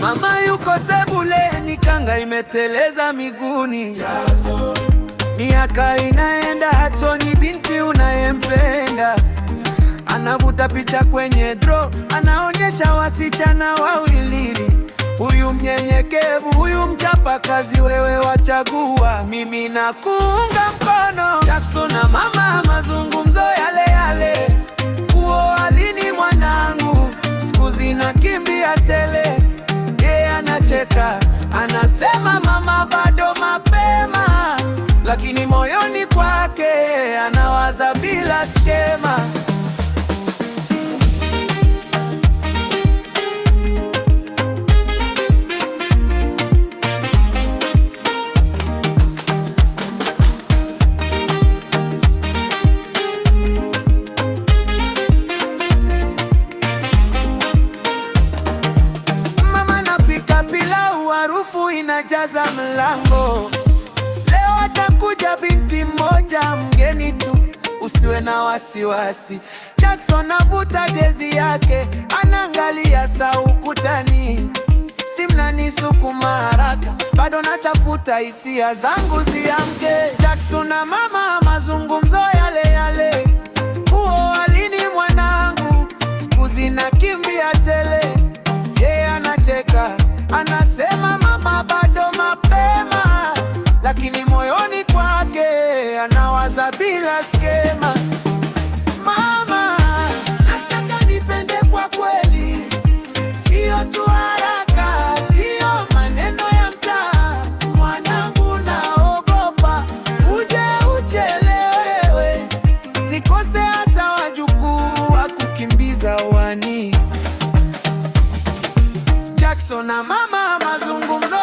Mama yuko sebuleni, kanga imeteleza miguuni. Miaka inaenda, hatoni binti unayempenda. Anavuta picha kwenye draw, anaonyesha wasichana wawili, huyu mnyenyekevu, huyu mchapa kazi, wewe wachagua, mimi nakuunga mkono. Jackson na mama, mazungumzo yale yale, kuoa lini mwanangu, siku zinakimbia tele. Yeye anacheka, anasema mama, bado mapema, lakini moyoni kwake anawaza bila skema. Mama napika pilau, harufu inajaza mlango. Leo atakuja binti mmoja mgeni tu, usiwe na wasiwasi. Jackson avuta jezi yake, anaangalia saa ukutani. Si mnanisukuma haraka, bado natafuta hisia zangu ziamke. Jackson na mama, mazungumzo yale yale, kuoa lini mwanangu, siku zinakimbia tele. Yeye anacheka, anasema mama, bado mapema, lakini moyoni kwake anawaza bila skema. Mama, nataka nipende kwa kweli, sio tu haraka, sio maneno ya mtaa. Mwanangu, naogopa uje uchelewe, nikose hata wajukuu wa kukimbiza wani. Jackson na mama, mazungumzo